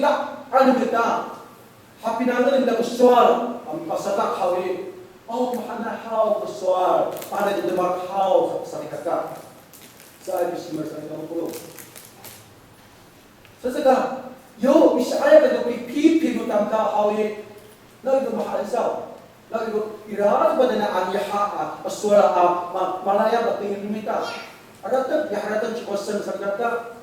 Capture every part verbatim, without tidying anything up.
Ano mita, hapinangen mita ko sowal a mipasadak haw i, o mahaenay haw ko sowal, mahaenay ko demak haw, salikaka. Caay ko simer, salikaka mapolong. Saka, yo, misa'ayap to ko pipipil no tamdaw haw i, nawiro mahaen saw. Nawiro ira to ko tayni a miha a, a sowal a, ma, malayap a tengil no mita. Harateng, ya harateng ci Pasang, salikaka.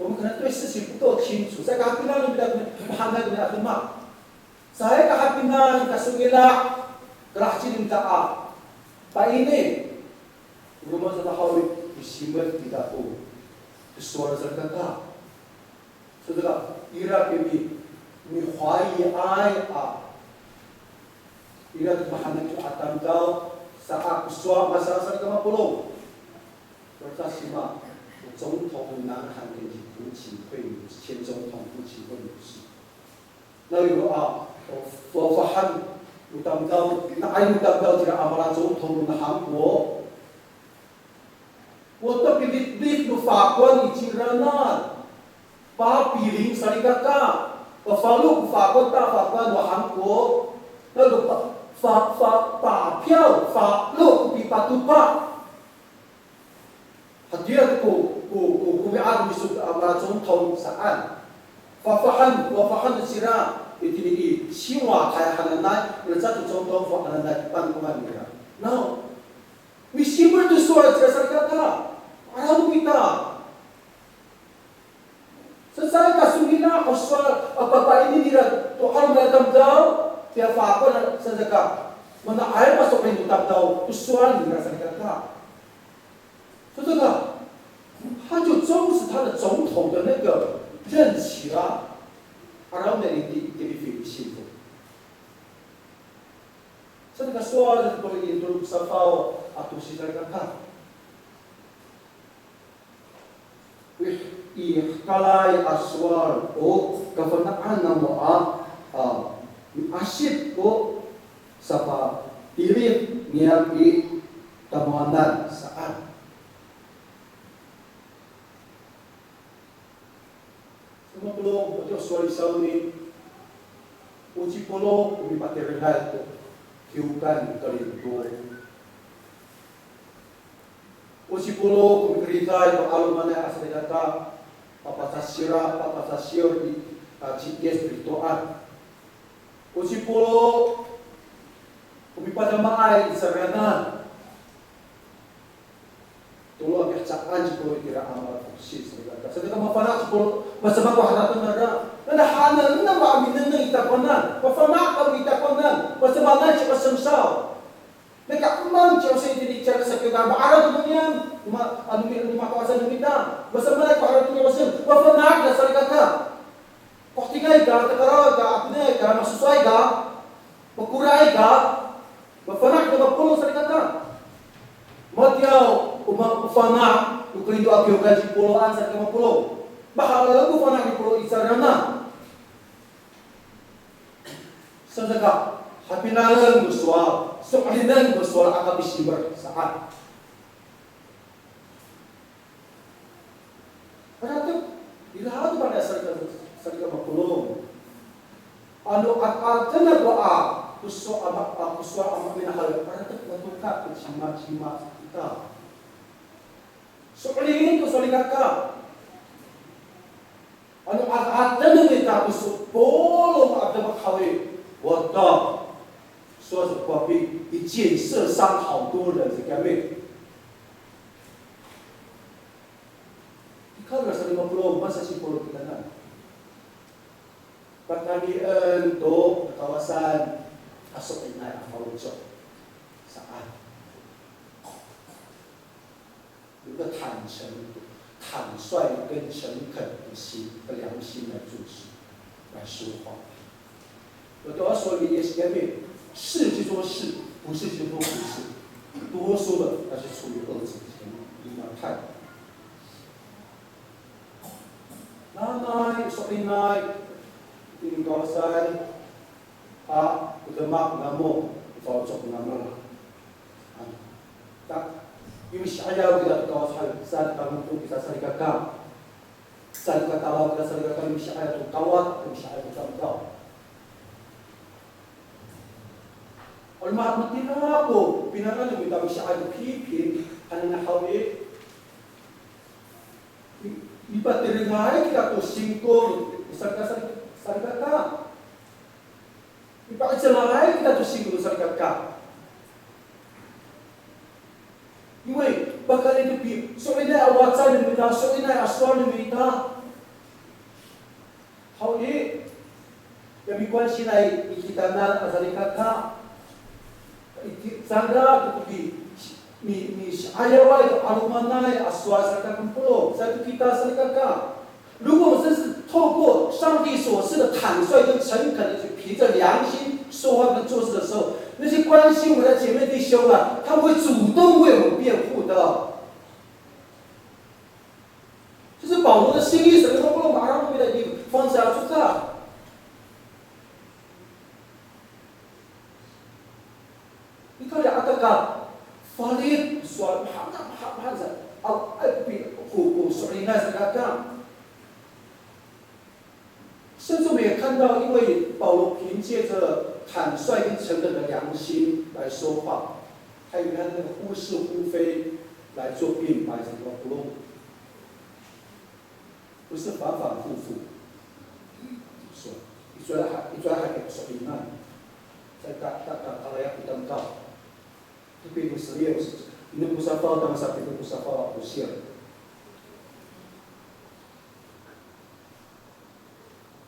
我们可能对事情不够清楚，caay ka hapinang no mita, mahaenay ko nira a demak. Caay ka hapinang, kasongila', kalaheci no mita a pa'ini. Roma sa haw i, misimet kita ko sowal, salikaka. Salikaka, ira kami mihoyayay a, ira to mahaenay to a tamdaw, sa ko sowal, masa, salikaka mapolong. 我在希望总统南韩跟普京会，前总统普京会女士。Nawiro a, o, fafahan no tamdaw, nga'ay no tamdaw cira a mala 总统 no 韩国. O to pilitlit no fakowan i ciranan. Papiling, salikaka. Pafalo ko fakowan, ta fakowan no 韩国. Nawiro pa, fa, fa, papiyaw, falo ko pipatopa. Hatiya ko, ko, ko, ko romi'ad miso a mala 总统 saan. Fafahan, fafahan cira, itini i, 青瓦台 hananay, lecad to 总统府 hananay, pangkowan nira. Naw, misimer to sowal cira, salikaka. Araw no mita. Saan ka songila' ko sowal a pa'ini nira to 'alo nira tamdaw, piya fakowan, saan ka, mana'ay paso'elin to tamdaw to sowal nira, salikaka. 说这个，他就终止他的总统的那个任期了。Araw nira itini i Philippine. Saan ka sowal ko itini tolo ko safaw a tosil, salikaka. I, i hekalay a sowal o kafana'an namo a, a, miasip ko sapatilid niyam i tamowanan saan. Sa mapolong, o sowal i sawni, o ci Polo ko mipatiraay to kiwkan no Korinto. O ci Polo ko mikeriday to 'alomanay a salikaka, papacasira, papacasir i, a, ci Yis Kristoan. O ci Polo ko mipadamaay i ca'of. Tolo a pihecaan ci Polo itira a mala toksil, salikaka. Salikaka mafana' ci Polo, masama ko harateng nangra. Nangra hanen, nangra a minengneng i takowanan. Mafana' kamo i takowanan. Masamaanay ci Pasang saw. Nakaeman ci Pasang itini i caay ka sakiwkay, ma'araw to niyam, ma, ano mi, ano mato'asay no mita. Masamaanay ko harateng ni Pasang, mafana' ka, salikaka. Kohetingay ka, takaraw ka, akinay ka, masosoay ka, makoraay ka, mafana' ka mapolong, salikaka. Matiya o ma, o fana' no Korinto a kiwkay ci Poloan, salikaka mapolong. Mahaen ko fana' ni Polo i ca'of. Saan ka, hapinangen ko sowal, so'elinen ko sowal a kapisimer saan. Harateng, ira to pala salikaka, salikaka mapolong. Ano a, a, tena ko a, ko sowal a ma, a, ko sowal a maminahal, harateng ko toka ko cimacima kita. So'elin to salikaka. Ano a, a, tena kita ko so, polong a demak haw i, wata. Sowal sa ko papi, 一箭射伤好多人 sa kami. Ikaw na sa lima polo', masa ci Polo kitanan. Patanien to kawasan, a so'elinay a faloco' saan. 有个坦诚、坦率跟诚恳的心，的良心来做事，来说话。我都要说明一件事，是就说是，不是就说不是，多说了那是出于恶者，你们看。Nanay, so'elinay, itini kawasay, a, o demak namo, o faloco' namo. A, ta, yo misi'ayaw kita to Kawas haw, saan, pangonto kita salikaka. Salikakaaw kita, salikaka, misi'ayaw to kawah, misi'ayaw to tamdaw. O roma matira ko pinangan no mita misi'ayaw to piping, hananay haw i, mi-, mipatirengay kita to singko, salikaka, salikaka. Mipa'icelay kita to singko salikaka. 因为 pakayni to pi, so'elinay a wacay no mita, so'elinay a sowal no mita. Haw i, ya mikowansinay i kitanan a salikaka. Iti, cangra to pi, mi, misi'ayaway to 'alomanay a sowal salikaka polong, sato kita salikaka. 如果我们真是透过上帝所赐的坦率跟诚恳的去凭着良心说话跟做事的时候，那些关心我们的姐妹弟兄啊，他们会主动为我们辩护的。这是保罗的心意，神说过了，马上会来地方下出的。 Nika ya aka ka falit sowal, maha, maha, maha sa. Aw, ay, pi, ko, ko, so'elinay sa kaka. 甚至我们也看到，因为保罗凭借着坦率跟诚恳的良心来说话，还有他那个忽是忽非来做辩白，怎么不弄？ 不是反反复复说，一转还，一转还给说明白，在大，大，大，大家要不当道，特别不是六十，你不是要报当啥，你不是要报不是。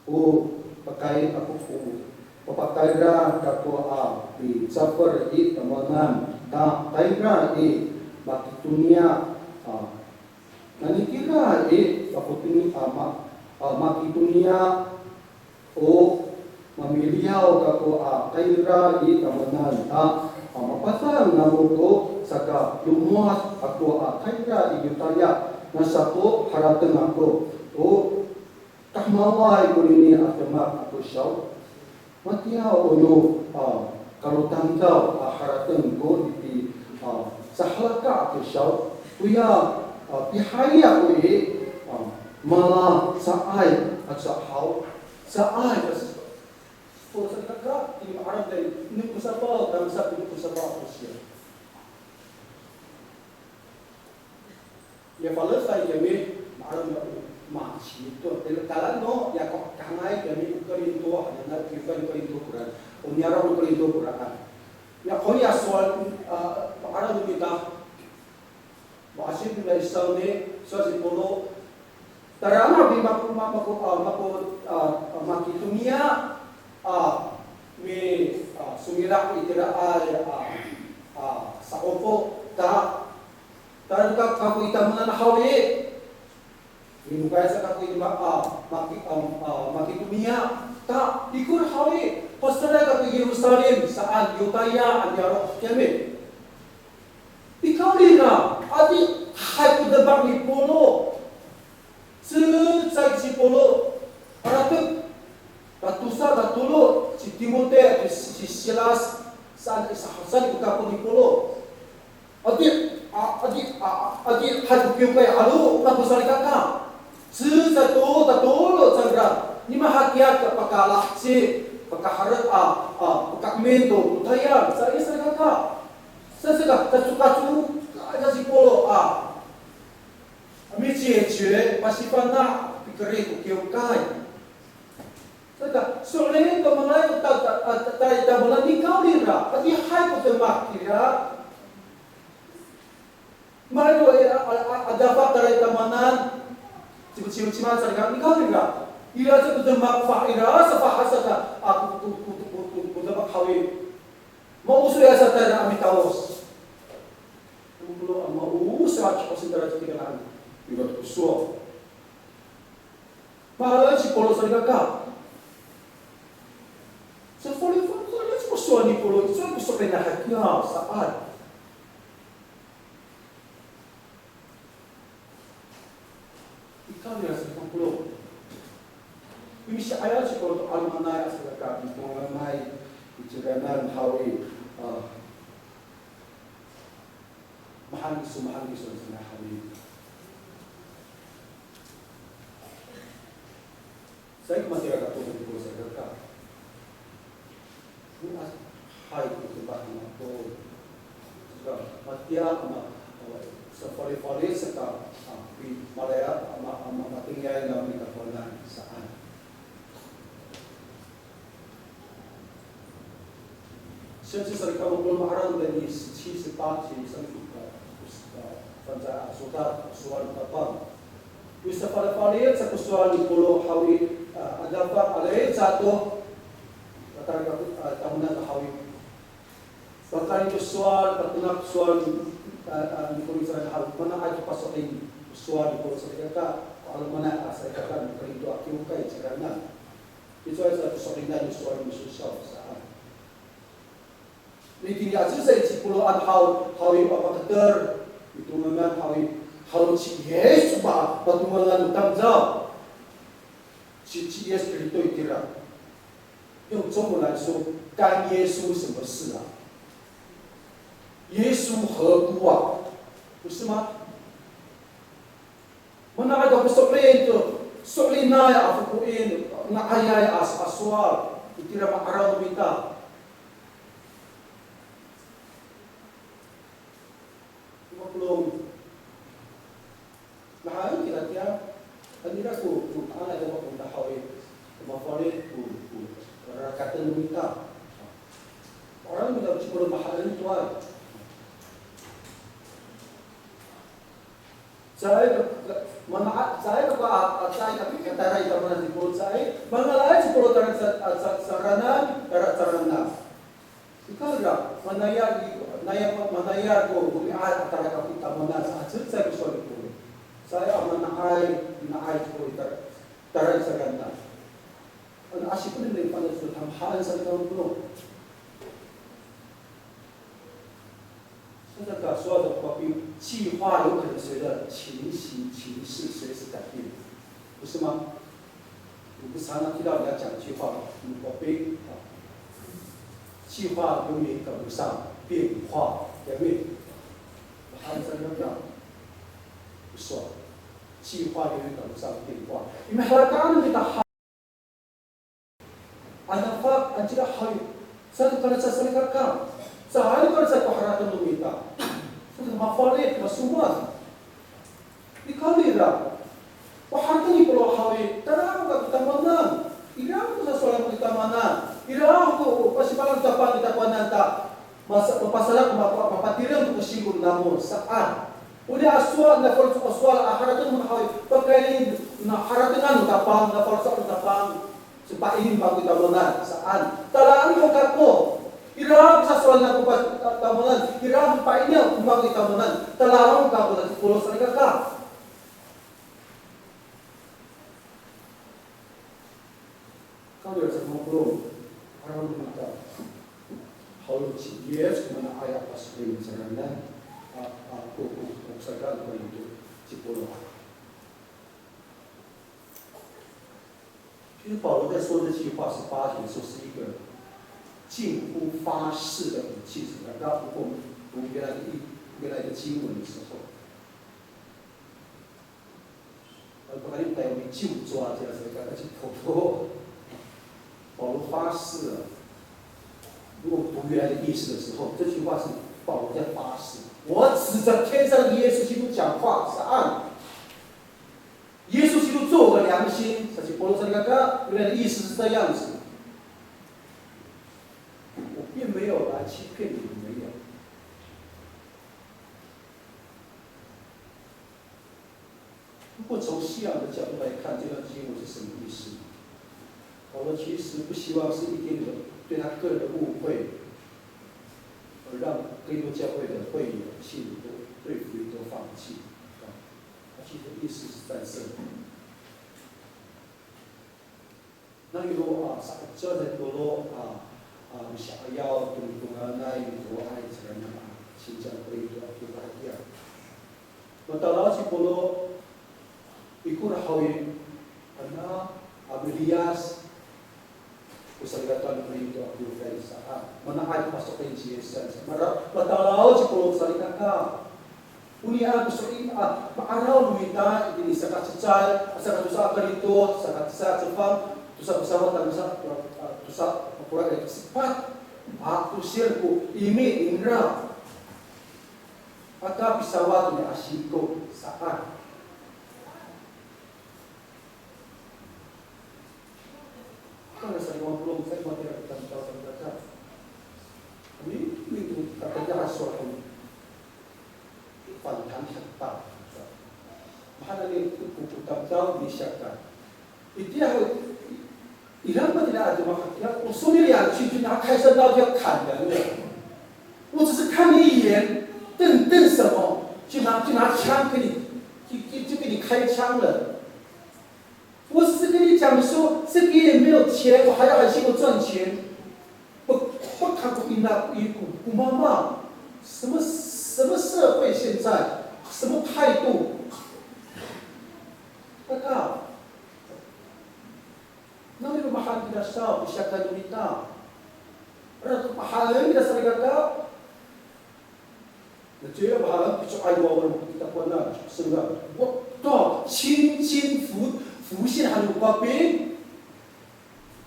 O pakay ako ko, o pakayra kako a picafel i tamowanan, ta tayra i makitoniya a Nani tira i, pakotini a ma, a, makitoniya o mamiliyaw kako a tayra i tamowanan a, a, mapatang namo to saka lomowad ako a tayra i Yotaya, nasa ko harateng ako. O Kahemaway konini a demak ako siyaw. Matiya o no, a, kalotamdaw a harateng ko iti, a, sahalaka ako siyaw. Toya, a, pihaya ko i, a, mala caay a cahaw. Caay a cahaw. Ko salikaka, tini ma'araw ko sapaw, tangasa ko sapaw ako siyaw. Ya falesay kiyami, ma'araw no masi to. Tala no, ya ko kangay kiyami ko Korinto, hananay ko Korinto koraan. O niyaro' no Korinto koraan. Ya ko niya sowal, a, ma'araw no mita. Ma'asip no mita i sawni, sowal ci Pawlo. Tayra no mako, mako, a, mako, a, makitoniya, a, mi, a, somila' itiraay, a, a, sa'opo, ta, Tayra kako i tamowanan haw i. Minokay sa kako i ma, a, maki, a, a, makitoniya. Ta, ikor haw i. Paselay kako i Yerusalem, saan Yotaya a niyaro' kiyami. Ikawrira, adihay ko demak ni Pawlo. Cecay ci Pawlo, harateng, tatosa, tatolo, ci Timote, ci, ci Silas, saan i sahasan ko kako ni Pawlo. Adi, a, adi, a, adihay ko kiwkay 'alo, o kako salikaka. Cecay to, tatolo cangra, nima hakiya ka pakalaheci, pakaherek, a, a, pakaemin to, o tayal, saan i salikaka. Saan saka, kacokacoka aca ci Pawlo, a, a, micihecih, pasifana', pikerid ko kiwkay. Saka, so'elin to manga'ay ta, ta, ta, ta, tamowanan nikawrira, adihay ko demak kira. Manga'ay to, a, a, a, a dapat tayra i tamowanan, ciwciw ciman sa nikawrira. Ira sa ko demak fa ira, sa fa ha sa ka, a, ko, ko demak haw i. Maosoy asa tayra a mita'os. Ano polo a maosoy a ci'osen tayra i titikanan. Ira to ko sowal. Mahaen ci Pawlo salikaka. Sa fali, fali, fali, ko sowal ni Pawlo, sowal ko sowal na hakiya, saan. Ikawrira sa ko Pawlo. Misi'ayaw ci Pawlo to 'alomanay a salikaka, mito'emanay i titikanan haw i, a, mahaen kiso, mahaen kiso, saan haw i. Caay ko matira kato ko salikaka. Hay ko demak no mako. Saka matiya a ma, safalifali saka, a, pi, malaya a ma, a ma, matengil namo i takowanan saan. 甚至 salikaka mapolong, ma'araw tayni 十七、十八节 saan ko, a, fangcalay a sowal, sowal no Tapang. Yo safalifali sa ko sowal ni Polo haw i, a, adafang, alaay cato, a, tara, a, tamowanan haw i. Pakayni to sowal, patenak sowal, a, a, ni Polo i, sa haw, mana ato paso'elin sowal ni Polo salikaka, a, mana a salikaka ni Korinto a kiwkay, sa kona. Itiya sa ko so'elinay no sowal no Yis saan. Itini a cecay ci Poloan haw, haw i papaketer, mitomangan haw i, halo ci Yis pa, patomangan no tamdaw. Ci, ci Yis Kristo itira. 用中文来说，干耶稣什么事啊？耶稣何辜啊？不是吗？ Mana ato ko so'elin to, so'elinay a fokoin, nga'ayay a, a sowal, itira ma'araw no mita. Mapolong. Mahaen kira tiya, ano ira ko, ko, ano ira ko, ko tahawin, ko mafalic, ko, ko, rarakaten no mita. Ma'araw no mita, ci Polo mahaen to ay. Caay ka, mana, caay ka pa, a, caay ka, katayra i tamowanan ci Polo caay, manga'ay ci Polo tayra sa, a, sa, saranan, tayra saranan. Ikawrira, manayal i, naya, manayal ko romi'ad a tayra ko tamowanan sa, a, cecay ko sowal ni Polo. Caay a mana'ay, na'ay ci Polo tayra, tayra saranan. Ano, asi ko nini, paano sa tamahan sa nila ko. 那个说的话，比计划有可能随着情形、情势随时改变，不是吗？我们常常听到人家讲一句话，嗯，我被，啊，计划永远赶不上变化，对不对？我还是这样，不错，计划永远赶不上变化，因为还要当那个大。 Anafak, anca haw i, sato kora sa salikaka. Sato kora sa ko harateng no mita. Sato mafalic, masomad. Ikawrira, o harateng ni Polo haw i, tayra ko tamowanan. Ira ko sasowalen ko tamowanan. Ira ko, o, pasifana'en to Tapang i takowanan ta. Masa, mapasadak, mapa, mapatireng to ko singko namo saan. Oniya a sowal, na faloco' a sowal a harateng no haw i, pakayni na haratengan no Tapang, na faloco' no Tapang. Sepaini mako i tamowanan saan. Talaen ko kako. Ira ko sasowalen ako pa, ta, tamowanan. Ira ko paini ako mako i tamowanan. Talaen ko kako, sa ci Polo salikaka. Kawrira sa ko mapolong, 'araw no mita. Halo ci Yis ko mana'ay a paso'elin cangra, a, a, ko, ko, ko salikaka no Korinto ci Polo. 其实保罗在说这句话是发现说是一个近乎发誓的语气，是吧？当我们读原来的一，原来的经文的时候， 呃，不然用台语就抓这样子，刚才去口头。保罗发誓了，如果读原来的意思的时候，这句话是保罗在发誓。我指着天上的耶稣基督讲话，是按耶稣基督做我的良心，saci Polo salikaka，原来的意思是这样子。我并没有来欺骗你们，没有。 如果从信仰的角度来看，这段经文是什么意思？保罗其实不希望是一点点对他个人的误会，而让哥林多教会的会友、信徒都对福音都放弃。啊，他其实意思是在这里。 Nanay, a, sa'icel to Polo, a, a, misi'ayaw to nitonganay, mitowaay, cangra, a, singsi Korinto a kiwkay. Matalaw ci Polo, ikor haw i, ana, a, miliyas ko salikaka no Korinto a kiwkay saan. Mana'ay paso'elin ci Yis saan. Mara, matalaw ci Polo salikaka. Oniya ko so'elin a ma'araw no mita itini saka cecay, saka tosa a Korinto, saka tosa a cefang, Tosa, tosa, tosa, tosa, tosa, tosa, sepat. A, tosil ko imi, ingra. Aka pisawad ni a singko saan. Aka na sa limang polo' sa, limang polo' tamdaw, tamdaw sa. Ini, ini to, kata dia asal ko. Pantan hatta. Mahaen ni ko, ko tamdaw ni Siyakay. Itiya ho, ira matira to matiya, 我送你两句，就拿开山刀就要砍人了。我只是看你一眼，瞪，瞪什么？就拿，就拿枪给你，就，就，就给你开枪了。我只是跟你讲说，这边也没有钱，我还要很辛苦赚钱。不，不看不应该，一股股妈妈，什么，什么社会现在，什么态度？那个，那你们还比较少，不想看你们大，而且还比较少那个。 那这样吧，哈，就爱我，我，我，我，是不是？我到青筋浮，浮现还有滑冰，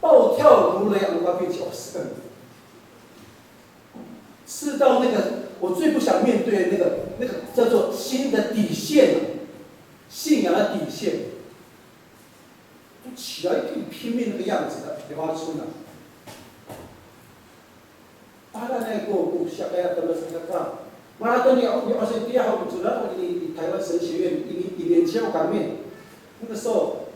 暴跳如雷还有滑冰，就是。是到那个我最不想面对的那个，那个叫做心的底线，信仰的底线，就起来拼命那个样子的，没法出来。 Para ne ko, ko Siyakay a tamdaw salikaka. Marato ni, ni Osen tiya ho ko codaw i, i 台湾神学院 i, i, i 年级 kami. 那个时候，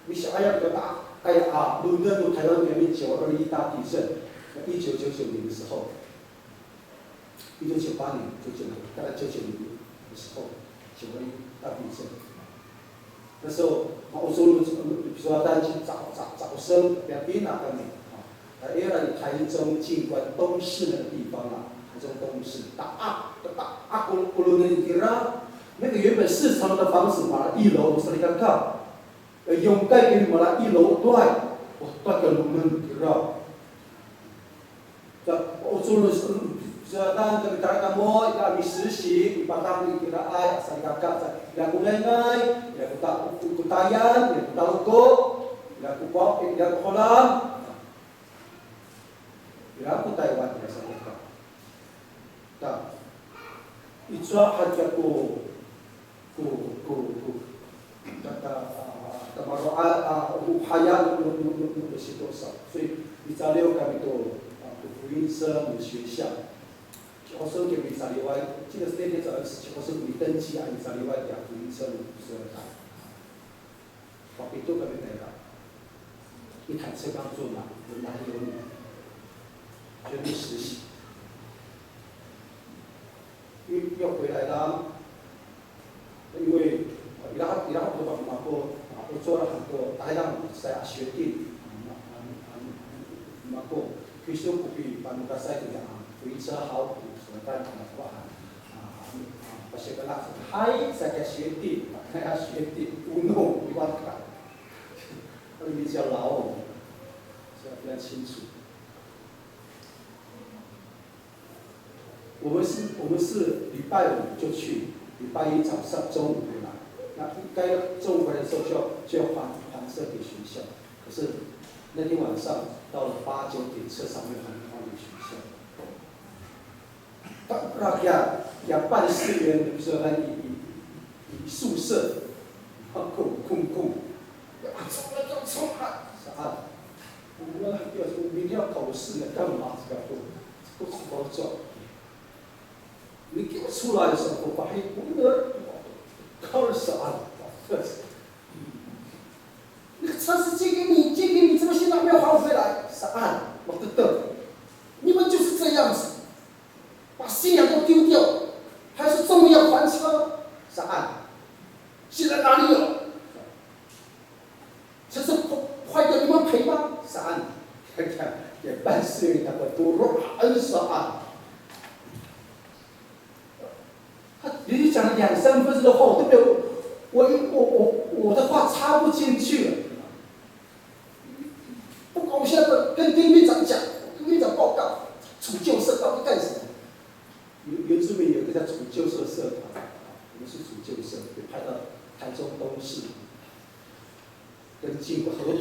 你想，哎呀，有大，哎呀，啊，伦敦有台湾革命，九二一大地震，一九九九年的时候，一九九八年，九九年，大概九九年的时候，九二一大地震。 那时候，啊，我说，比如说，大家去找，找，找生，不要逼那个美，啊，呃，要让你台中近关东势那个地方啊，台中东势，大啊，大啊，咕噜咕噜那里啦，那个原本四层的房子买了一楼，我说你看看，呃，用盖给你买了一楼，对，我大概我们知道。 Sa, o solo, sa, sa, kami tara kamo, ita a misisi, i Padang itiraay a salikaka, sa, ira ko ngayngay, ira ko ta, ko Tayan, ira ko Taloko, ira ko Pa, ira ko Holam, ira ko Taywan, ira salikaka. Ta, icowa haca ko ko, ko, ko, kata, a, tamaro'an, a, o haya no, no, no, no, no sito sa. 所以 micaliw kami to, a, to 福音车 no 学校. Ci Hoso kami micaliway, 记得是那天早上，ci Hoso kami 登记 a micaliway to 福音车 no 学校. Papito kami tayra. 一台车刚坐满，人还有你，全部实习。又，又回来啦，因为，呃，ira, ira ko mako, a, o cowa han ko, tahira sa a 学弟, a, ma, a, ma, mako, kiso ko pi, pano kasay ko ya, a, 回车好，所以大家，a, a, pasifana', hay, sa ka 学弟, hay, 学弟, uno, iwal ka. 他的名字叫老翁，所以非常清楚。我们是，我们是礼拜五就去，礼拜一早上中午回来。那应该中午回来的时候就要，就要还，还车给学校。可是那天晚上到了八九点，车上没有还，还给学校。 Rakiya, ya 办事员的时候，他以，以，以宿舍，空，空，空，啊，冲啊，冲啊，啥啊？我们那个，我明天要考试呢，干嘛这个不，不好好做？你给我出来的时候，我发现我那个考了啥啊？那个车子借给你，借给你，怎么现在没有还回来？啥啊？我不懂，你们就是这样子。 把信仰都丢掉，还是重要还车？啥啊？现在哪里有？车子坏掉你们赔吗？啥啊？也办事有点过多，啥啊？他连续讲了两三分钟的话，我都没有，我，我，我，我的话插不进去了。 不管我现在跟丁队长讲，跟队长报告，除旧社到底干什么？原，原住民有一个叫除旧社社团，我们是除旧社，被派到台中东势，跟近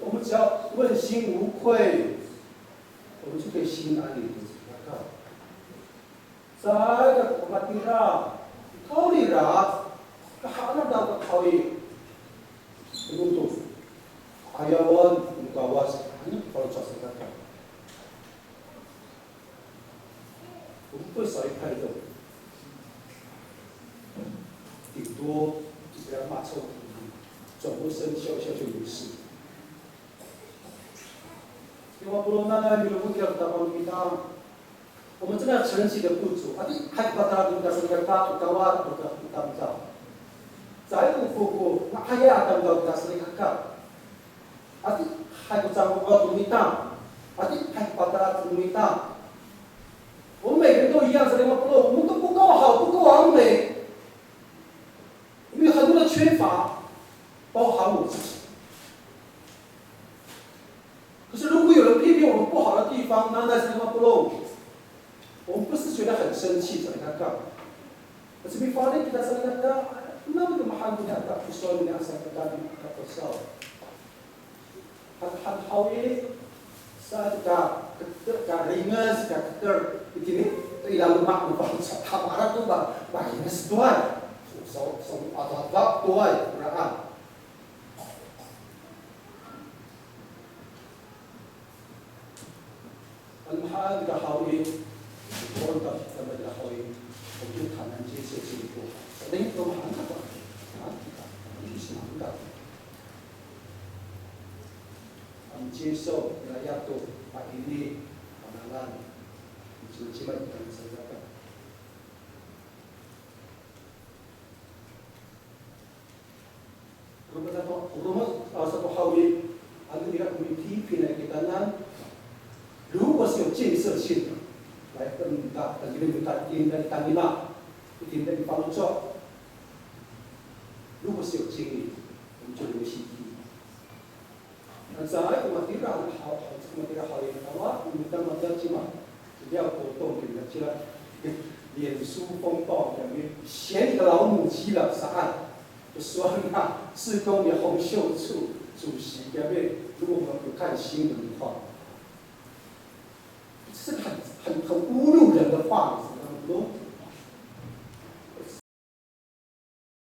我们只要问心无愧，我们就可以心安理得。Caay ka matira, kawrira, kahaen a kahawi. Ano to, ayawan no Kawas, ano to faloco' salikaka. 我们不会少一块肉，顶多就不要骂臭头，转过身笑一笑就没事。Siniwa Polo, nanay milongoc kita to Tapang no mita. 我们真的要承认自己的不足。Adihay ko patala no mita salikaka, o Kawas, o Tapang no mita. Caay ko, ko, ko, nga'ayay a tamdaw kita salikaka. Adihay ko cango'ot no mita. Adihay ko patala no mita. 我们每个人都一样，siniwa Polo，我们都不够好，不够完美。我们有很多的缺乏，包含我自己。可是如果有人批评我们不好的地方，那那是什么不漏？我们不是觉得很生气，怎么样干嘛？ Kasi mifalic kita salikaka, nano to mahaen ko niyam a takosoay, niyam a salikaka, niyam a takosaw. Haen, haen haw i, sa ka, ka, karinges, kaketer, itini, to ira loma' no faloco' sa, tama to ba, maringes to ay. So, so, ato, ato, to ay, koraan. Ano mahaen kita haw i, o roma kita haw i, 我们就坦然接受这个过程。Ano mahaen kita, ano mahaen kita, ano mahaen kita. Ano 接受 nira to, paini, panalan, cimacima kita salikaka. Roma sato, roma, a, sato haw i, ano ira ko mipipinay kitanan, 如果是有建设性的，来跟大家，跟大家，跟大家，跟大家，faloco'，如果是有建议，我们就留心听。 Caay ko matira haw, caay ko matira haw i, awa, o mita matira cima. 不要活动，给人家，脸书风暴，等于嫌你的老母鸡了，啥？就说那志工的洪秀柱主席，对不对？如果我们有看新闻的话，这是很很很侮辱人的话，